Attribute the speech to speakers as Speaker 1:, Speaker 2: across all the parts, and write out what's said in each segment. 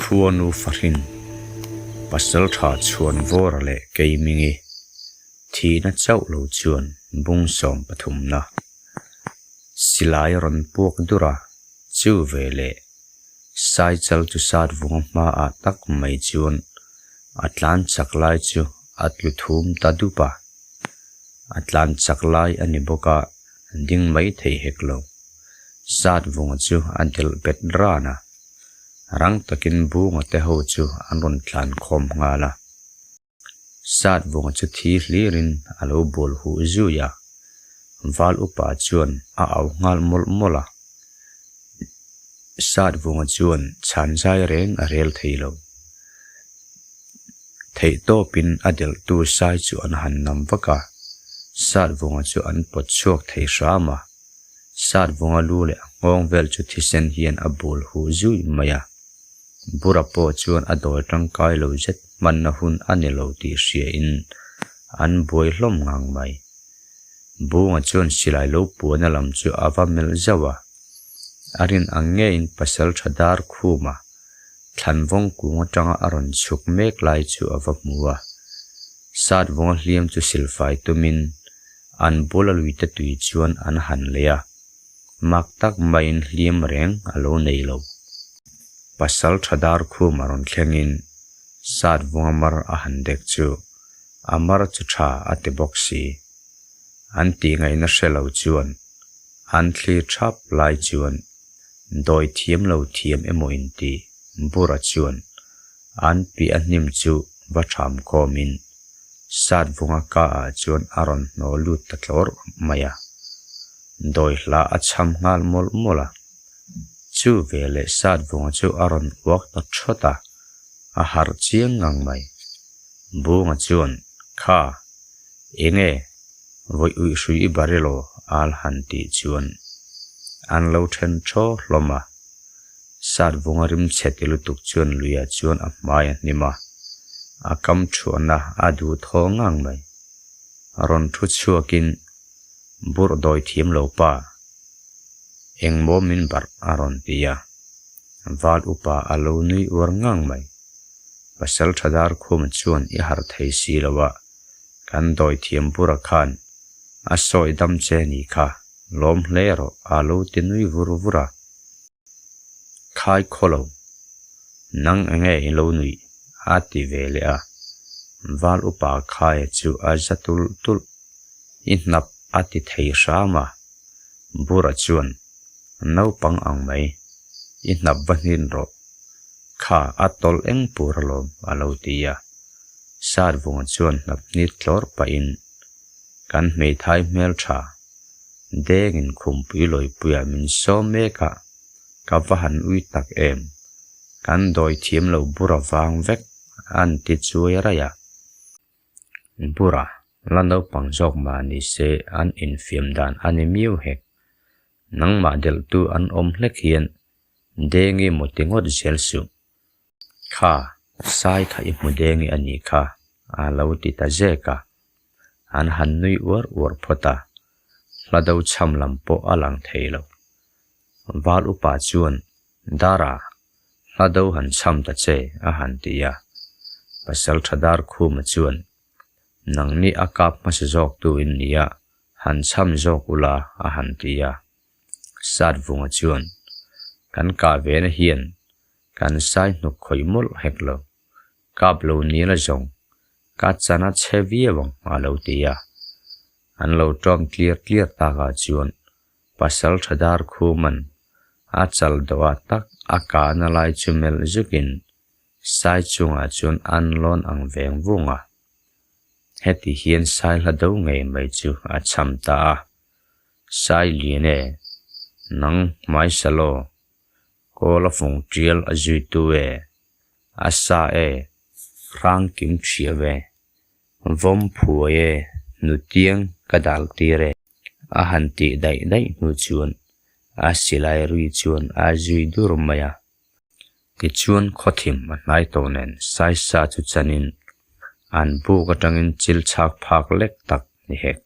Speaker 1: Khuanu fahrin, Pasaltha Chhuanvawra leh Keimingi thihna chauh lo chuan bung sawm pathumna silai a rawn puak dur a, chu ve leh Saichal chu sat vunga hmaah tak mai chuan a tlan chak lai chu a tlu thum ta dup a, a tlan chak lai a ni bawk a, ding mai thei hek lo. Sat vunga chu a delh bet ran a, rang takin bunga te ho chu an rawn tlan khawm nghal a. Sat vunga chu thi hlirin a lo bawl huh zui a, val upa chuan a au nghal mawlh mawlh a. Sat vunga chuan chhan zai reng a rel thei lo. Theihtawpin a delhtu sai chu an han nam vak a, Sat vunga chu an pawt chhuak thei hram a. Sat vunga lu leh a nghawng vel chu thisen hian a bul huh zui mai a. Bura pawh chuan a dawi tangkai lo zet hmanna hun a ni lo tih hriain an buai hlawm ngang mai. Bunga chuan silai lo puana lam chu a va melh zauh a, a rin ang ngeiin pasal tha dar khuma thlanvawng kung atanga a rawn chhuk mek lai chu a va hmu a. Sat vawnga hliam chu silfai tumin an bula luite tui chuan an han lei a. Mak tak maiin hliam reng a lo nei lo. Pasal tha dar khum a rawn thlengin sat vunga mar a han dek chu a mar chu tha a ti bawk si. An tih ngaihna hre lo chuan an thlir thap lai chuan dawi thiam lo thiam emaw inti Bura chuan an piah a hnim chu va tham khawmin Sat vunga ka ah chuan a rawn hnaw lut ta tlawr mai a, dawi hla a chham nghal mawlh mawlh a. Chu veleh sat vunga chu a rawn uak ta thawt a, a harh chiang ngang mai. Bunga chuan, Kha, enge vawi uih hrui i barilo al han tih chuan an lo then thaw hlawm a. Sat vunga rim chhe ti lutuk chuan luiah chuan a hmai a hnim a, a kam thuahna a duh thaw ngang mai. Rawn thu chhuakin burh dawi thiam lo pa, engmaw min barh a rawn ti a, val upa a lo nui uar ngang mai. Pasal tha dar khum chuan i harh thei si lo a, kan dawi thiam bura khan a sawi dam che ni kha. Lawm hle rawh a lo ti nui vur vur a. Khai khaw lo, nang enge i lo nuih a ti ve leh a. Val upa Khaia chu a za tulh tulh, i hnap a ti thei hram a. Bura chuan, Naupang ang mai, i hnap va hnin rawh. Kha a tawlh eng pur alawm a lo ti a. Satvunga chuan hnap hnit tlawr pahin, Kan hmeithai hmel tha dengin khumpui lawipuiah min sawm mek a, ka va han ui tak em? Kan dawi thiam lo bura vang vek an ti chuai raih a. Bura, la naupang zawk mah ni se an infiam dan a ni miau hek. Nangmah delhtu an awm hlek hian dengi maw ti ngawt zel suh. Kha, sai kha i hmu dengi a nih kha, a lo ti ta zek a. An han nui uar uar phawt a, hla do chham lam pawh a lang thei lo. Val upa chuan, Dara, hla do han chham ta che, a han ti a. Pasal tha dar khuma chuan, Nangni a kap hmasa zawk tu in nia, han chham zawk ula, a han ti a. Satvunga chuan, Kan kah vena hian kan sai hnuk khawih mawlh hek lo. Kap lo nila zawng, ka chan a chhe viau ang a lo ti a. An lo tawm tlir tlir takah chuan pasal tha dar khuman a chal dawhah tak a kahna lai chu melh zukin sai chungah chuan an lawn ang veng vung a. Heti hian sai hla do ngei mai chu a cham ta a. Sai lian e, nang hmai salo, kawl a fung tial a zuitu e, a sa e, hrang kim thia ve, vawm phuai e, nutiang ka dal tir e. A han tih daih daih hnu chuan a silai rui chuan a zui dur mai a. Tichuan khawthim a hnai tawh nen saisa chu chanin an buk atangin chil chhak phak lek tak ni hek.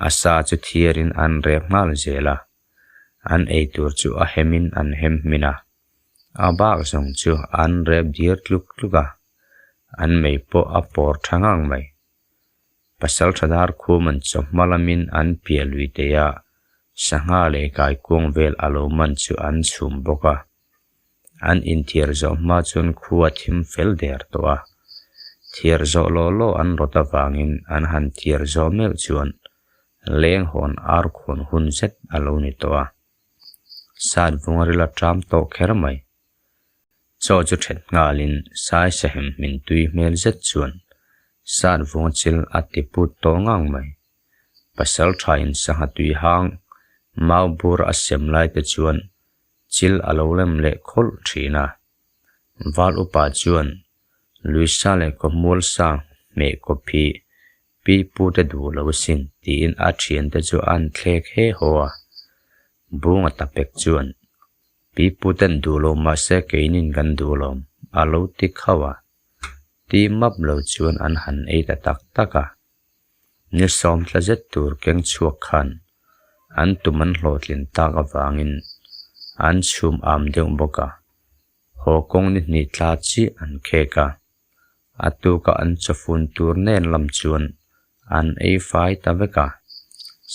Speaker 1: A sa chu thiarin an rep nghal zel a, an ei tur chu a hemin an hem hmin a. A bak zawng chu an rep dir tluk tluk a, an mei pawh a pawr tha ngang mai. Pasaltha dar khuman chawhma lamin an piah lui thei a, sangha leh kaikuang vel a lo man chu an chhum bawk a. An inthiar zawh hma chuan khua thim fel der tawh a. Thiar zawh law law an rawt avangin an han thiar zawh meuh chuan leng hawn ar khawn hun zet a lo ni tawh a. Satvunga ril a ṭam tawh kher mai. Chaw chu ṭhet nghalin Sai Sahem hmin tui hmel zet chuan Satvunga chil a ti put tawh ngang mai. Pasal ṭhain sangha tui hang mau bur a sem lai te chuan chil a lo lem leh khawlh thin a. Val upa chuan Luisa leh Kawhmual sa hmeh kawp hi pi pu te duh lo sin tiin a thiante chu an thlek he haw a. Bunga tapek chuan pi pu ten duh lo mahse keinin kan duh lawm a lo ti khauh a. Ti map lo chuan an han ei ta tak tak a. Ni sawmtla zet tur keng chhuak khan an tum an hlawhtlin tak avangin an chhum am deuh bawk a, haw kawng ni hnih tla chiah an khek a, a tuka an chawfun tur nen lam chuan an ei fai ta vek a,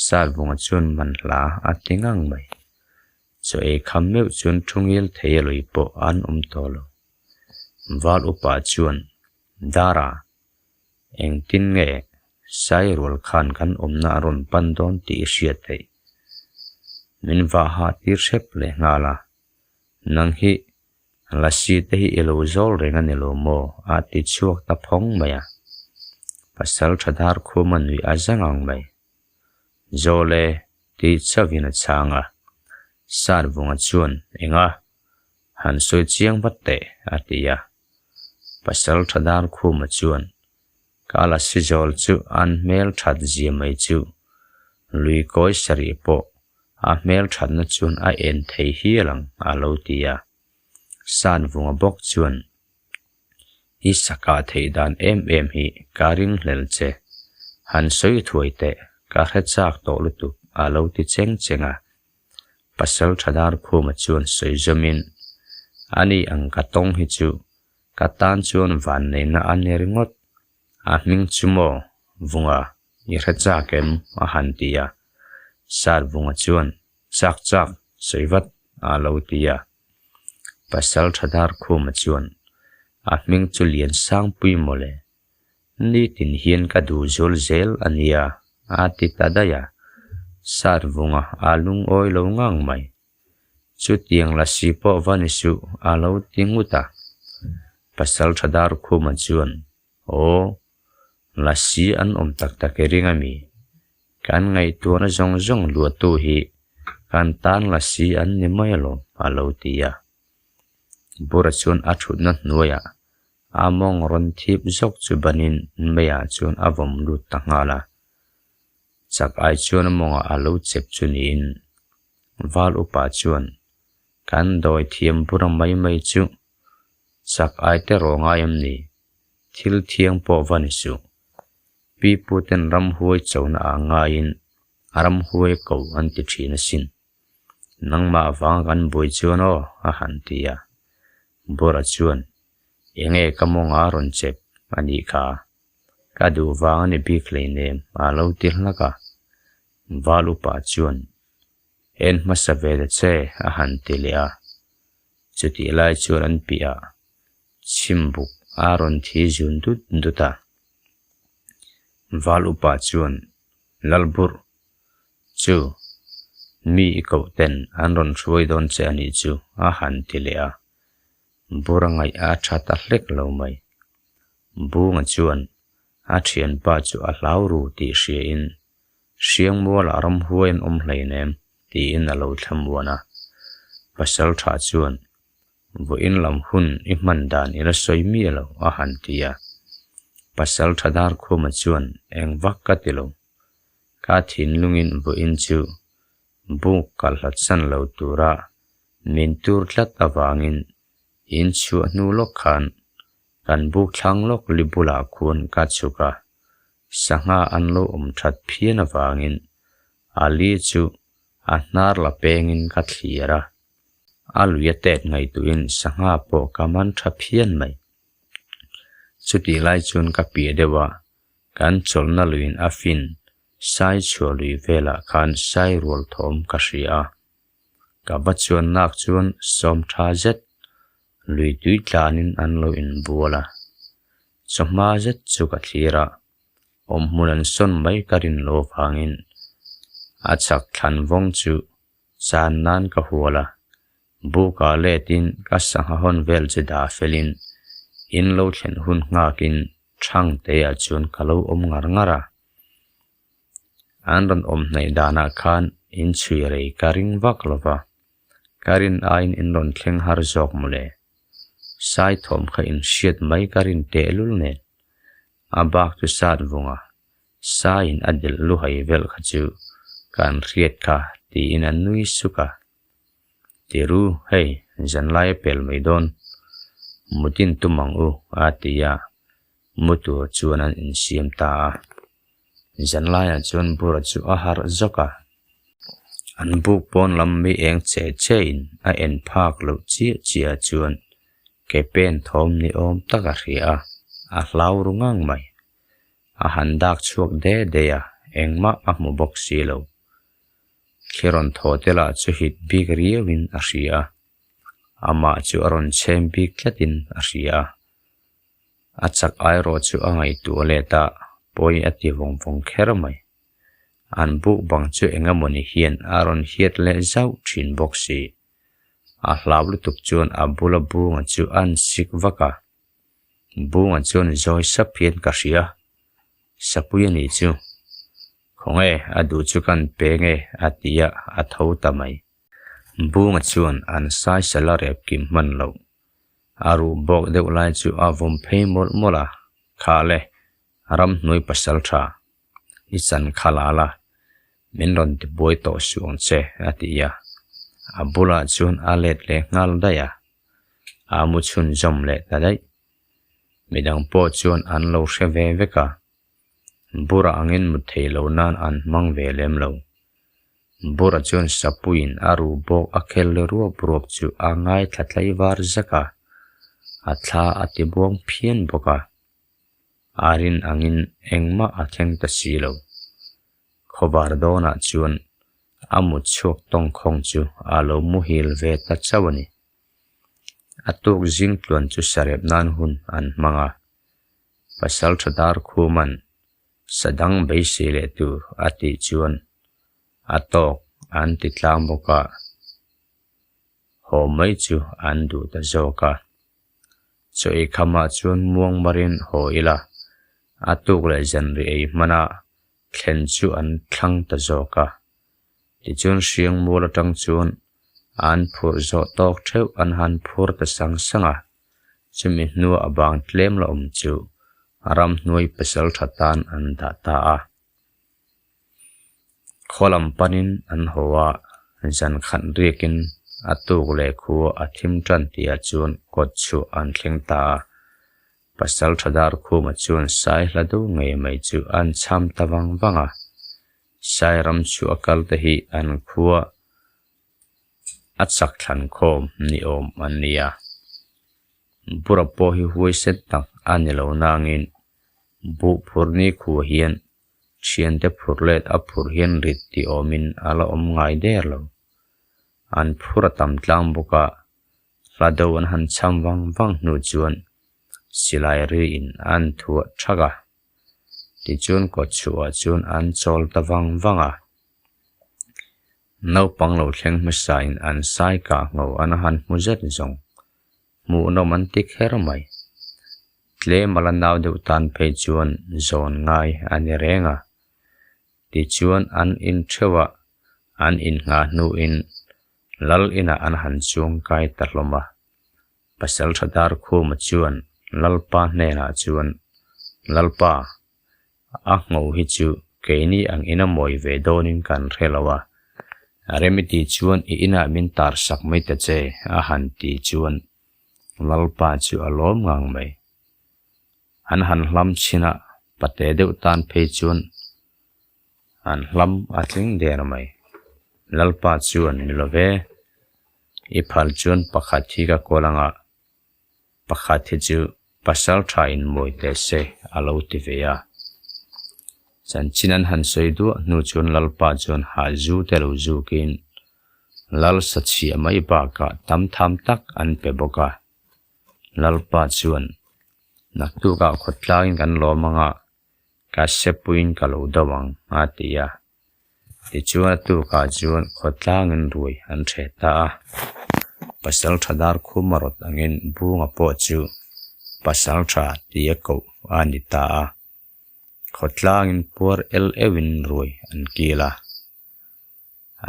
Speaker 1: Satvunga chuan manhla a ti ngang mai. Chaw ei kham meuh chuan thu ngil thei a lui pawh an awm tawh lo. Val upa chuan, Dara, Engtin nge Sairual khan kan awmna a rawn pan dawn tih i hriat theih? Min vah hah tir hrep leh nghal a, Nang hi Lasi te hi i lo zawl reng a ni lo maw? a ti chhuak ta phawng mai a. Pasal tha dar khum a nuih a za ngang mai. Zawl e, ti chauhin a chhang a. Satvunga chuan, Enga? Han sawi chiang vat teh, a ti a. Pasal tha dar khuma chuan ka la si zawl chu an hmel that zia mai chu lui kawi sarih pawh a hmel thatna chuan a en thei hial ang a lo ti a. Sanvunga bawk chuan I sakah theih dan em em hi ka ringhlel che, han sawi thuai teh ka hre chak tawh lutuk a lo ti cheng cheng a. Pasal tha dar khuma chuan sawi zawmin, Ani ang ka tawng hi chu ka tan chuan vanneihna a ni ringawt. A hming chu maw, Vunga, i hre chak em? a han ti a. Sar Vunga chuan, Chak chak, sawi vat, a lo ti a. Pasal tha dar khuma chuan, A hming chu Liansangpui mawle, Nitin hian ka duh zual zel a nia, a ti ta daih a. Satvunga a lungawi lo ngang mai. Chutiang lasi pawh va ni suh, a lo ti ngut a. Pasal tha dar khuma chuan, Aw, lasi an awm tak tak i ring a mi? Kan ngaihtuahna zawng zawng luahtu hi kan tan lasi an ni mai alawm, a lo ti a. Bura chuan a thutna hnuaiah A mawng rawn thip zawk chu banin meiah chuan a vawm lut ta nghal a. Chak ai chuan a mawngah a lo chep chu niin Val upa chuan kan dawi thiam bura mai mai chu chak ai te rawh ngai em ni? Thil thiang pawh va ni suh. Pipu ten ramhuai chona ah ngaiin ramhuai ko an ti thin asin. Nangmah vang kan buai chuan aw, a han ti a. Bora chuan, Enge ka mawnga rawn chep a nih kha? Ka duh vang a ni bik hleinem, a lo ti hlak a. Val upa chuan, En hmasa ve ta che, a han ti leh a. Chutih lai chuan an piah chhimbuk a rawn thi zun dut dut a. Val upa chuan, Lalburh, Chu, mi i koh ten an rawn hruai dawn che a nih chu, a han ti leh a. Bura ngaih a tha ta hlek lo mai. Bunga chuan a thianpa chu a hlau ru tih hriain, Hriangmualah ramhuai an awm hleinem, tiin a lo thlamuan a. Pasal tha chuan, Vawiin lam hun i hman dan i la sawi miah lo, a han ti a. Pasal tha Darkhuma chuan, Eng vak ka ti lo. Ka thinlungin vawiin chu buk ka hlatsan lo tura min tur tlat avangin in chhuah hnu lawk khan kan buk thlang lawk li bulah khuan ka chhuk a, sangha an lo awm that phian avangin a li chu a hnar la pengin ka thlir a. A lui a tet ngaihtuhin sangha pawh ka man tha phian mai. Chutih lai chuan ka piah deuh a, kan chawlhna luiin a fin sai chhuah lui velah khan sai rual thawm ka hria a. Ka va chuan nak chuan sawm tha zet lui tui tlanin an lo inbual a. Chawhma zet chu ka thlir a, awmhmun an sawn mai ka rin lo avangin a chhak thlan vawng chu chan nan ka hual a, bukah letin ka sangha hawn vel chu dah felin in lo thlen hun nghakin Thangteah chuan ka lo awm ngar ngar a. An rawn awm hnaih danah khan in chhui rei ka ring vak lo va, ka rin aiin in rawn thleng har zawk mawle. Saithawm kha in hriat mai ka rin tehlul nen. A bak chu sat vunga, saiin a delh luhai velh kha chu kan hriat kha tiin a nui suk a. Tiru, hei, zanlai a pel mai dawn. Mutin tum ang u, a ti a. Mu tur chuan an insiam ta a. Zanlaiah chuan Bura chu a harh zawk a. An buk pawn lam mi eng che chein a en phak loh chiah chiah chuan ke pen thawm ni awm tak a hria a, a hlau ru ngang mai. A han dak chhuak de de a, engmah a hmu bawk si lo. Thli rawn thaw te lah chu hit bik riauin a hria a, amah chu a rawn chhem bik tlatin a hria a. A chak airawh chu a ngaihtuah let a, pawi a ti vawng vawng kher mai. An buk bang chu eng emawni hian a rawn hiat leh zauh thin bawk si. A hlau lutuk chuan a bula bunga chu an sik vak a. Bunga chuan zawi sap hian ka hria, Sapui a nih chu. Khawnge a duh chu kan pe nge a ti a, a tho ta mai. Bunga chuan an saisal a rep kim hman loh. A ruh bawk deuh lai chu a vawm phei mawlh mawlh a, Kha le, ramhnuai pasal tha, i chan kha la la, min rawn ti buai tawh suh ang che, a ti a. A bulah chuan a let leh nghal daih a, a mu chhunzawm leh ta daih. Midang pawh chuan an lo hre ve vek a, Bura angin mut thei lo nan an hmang ve lem lo. Bura chuan Sapuiin a ruh bawk a khel ruap ruap chu a ngaithla tlaivar zak a, a thla a ti buang phian bawk a. A rin angin engmah a thleng ta si lo. Khawvar dawnah chuan a mut chhuak tawngkhawng chu a lo muhil ve ta chauh a ni. A tuk zing tluan chu sarep nan hun an hmang a. Pasal tha dar khuman sa dang beisei leh tur a tih chuan a tawk an ti tlang bawk a, haw mai chu an duh ta zawk a. Chaw ei khamah chuan muang marin haw ila, a tuk leh zanri ei hmana thlen chu an thlang ta zawk a. Tichuan Hriangmual atang chuan an phurh zawh tawk theuh an han phur ta sang sang a, chumi hnua a bang tlem la awm chu ramhnuai pasal tha tan an dah ta a. Khaw lam panin an haw a, zan khat riakin a tuk leh khua a thim tan tihah chuan kawt chhuah an thleng ta a. Pasal tha dar khumah chuan sai hla deuh ngei mai chu an cham ta vang vang a. Sairam chu a kal te hi an khua a chak thlan khawm ni awm an ni a. Bura pawh hi huaisen tak a ni lo nangin buh phur ni khua hian thiante phur let a phur hian rit ti awmin a la awm ngai der lo. An phur a tam tlang bawk a, hla do an han cham vang vang hnu chuan silai riin an thuah thak a. Tichuan kawtchhuah chuan an chawl ta vang vang a. Naupang lo thleng hmasain an sai kah ngho an han hmu zet zawng. Hmuhnawm an ti kher mai. Tlem a la nau deuh tan phei chuan zawn ngai a ni reng a. Tichuan an intheuh a, an innghah hnuin Lal inah an han chuang kai ta hlawm a. Pasal tha dar khuma chuan Lalpa hnenah chuan, Lalpa, a ngho hi chu keini ang ina mawi ve dawnin kan hre lo a, Remiti chuan i inah min tar sak mai ta che, a han ti chuan Lalpa chu a lawm ngang mai. An han hlam chhin a, pate deuh tan phei chuan an hlam a tling der mai. Lalpa chuan ni lo ve. I phal chuan pakhat hi ka kawl anga, pakhat hi chu pasal tha in mawi teh se a lo ti ve a. Chanchin an han sawi duah hnu chuan Lalpa chuan hah zu te lo zukin Lal sachhiah mai bakah tam tham tak an pe bawk a. Lalpa chuan, Naktukah khawtlangin kan lawm anga ka sepuiin ka lo do ang a ti a. Tichuan a tukah chuan khawtlangin ruai an ṭheh ta a. Pasal ṭha dar khum a rawt angin Bunga pawh chu pasal ṭha tia koh a ni ta a. Khawtlangin puar el euhin ruai an kil a.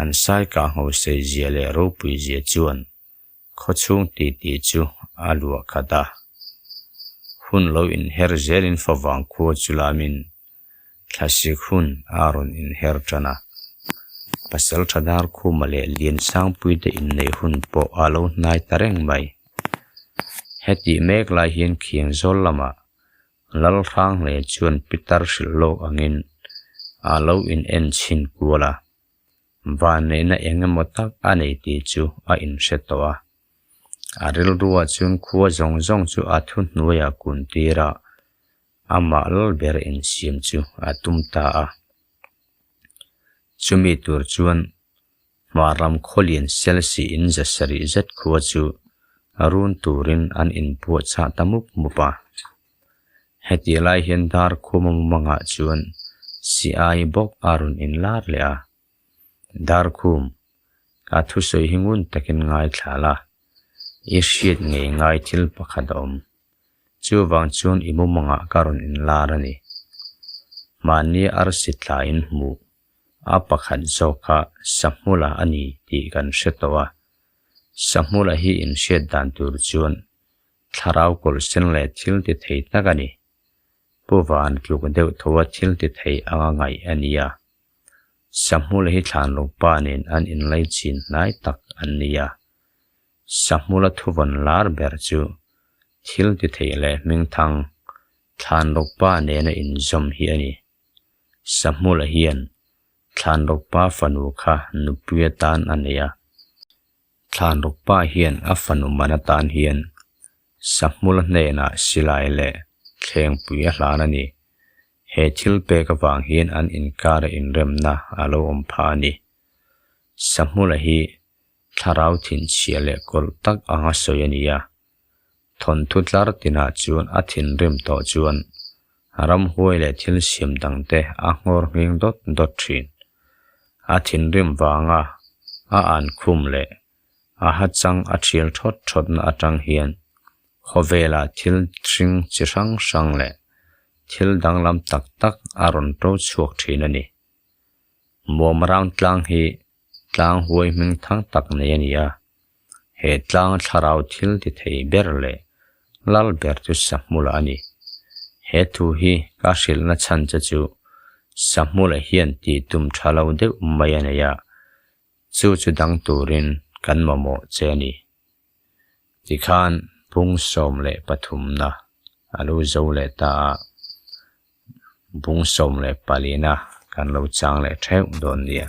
Speaker 1: An saikah ngho seizia leh ropuizia chuan Khawchhung titi chu a luah khat a. Hun lo inher zelin favang khua chu lamin thlasik hun a rawn inher tan a. Pasal tha dar khuma leh Liansangpuite inneih hun pawh a lo hnai ta reng mai. Hetih mek lai hian Khiangzawl lamah Lalhranghle chuan Pitar hrilh lawk angin a lo in en chhin kual a. Vanneihna eng emaw tak a nei tih chu a inhre tawh a. A rilruah chuan khua zawng zawng chu a thuhnuaiah kun tir a, amah lal ber insiam chu a tum ta a. Chumi tur chuan Hmarram khawlian Selsi in za sarih zet khua chu run turin an inpuahchah ta mup mup a. Hetih lai hian dar khuma mumangah chuan Siai bawk a rawn inlar leh a. Dar khum, ka thusawi hi ngun takin ngaithla la, i hriat ngei ngai thil pakhat a awm. Chuvang chuan i mumangah ka rawn inlar a ni. Mahni arsi tlaiin hmuh a pakhat zawk kha Sahmula a ni tih kan hre tawh a. Sahmula hi inhriat dan tur chuan Thlarau kawlhsen leh thil ti thei tak a ni. Pu Van tluk deuh tho a thil ti thei anga ngaih a ni a. Sahmula hi Thlanlungpa nen an inlai chin hnai tak an ni a. Sahmula thuvawn lar ber chu thil ti thei leh hmingthang Thlanlungpa nena inzawm hi a ni. Sahmula hian Thlanlungpa fanu kha nupui atan a nei a. Thlanrukpa hian a fanu man atan hian Sahmula hnenah silai leh thlengpui a hlan a ni. He thil pek avang hian an inkara inremna a lo awm phah a ni. Sahmula hi thlarau thinchhia leh kawlh tak anga sawi a ni a. Thawnthu tlar tinah chuan a thinrim tawh chuan ramhuai leh thil siam dangte a nghawr nghing dawt dawt thin. A thinrim vanga a an khum leh a hachang a thial thawt thawtna atang hian khawvelah thil hring chi hrang hrang leh thil danglam tak tak a rawn to chhuak thin a ni. Muamrang tlang hi tlang huai hming thang tak nei a ni a. He tlang thlarau thil ti thei ber leh lal ber chu Sahmula a ni. He thu hi ka hrilhna chhan che chu Sahmula hian tih tum tha lo deuh mai a nei a, chu chu dang turin kan mamawh che a ni. Tikhan bung 13na a lo zo leh ta a, bung 14na kan lo chang leh theuh dawn nia.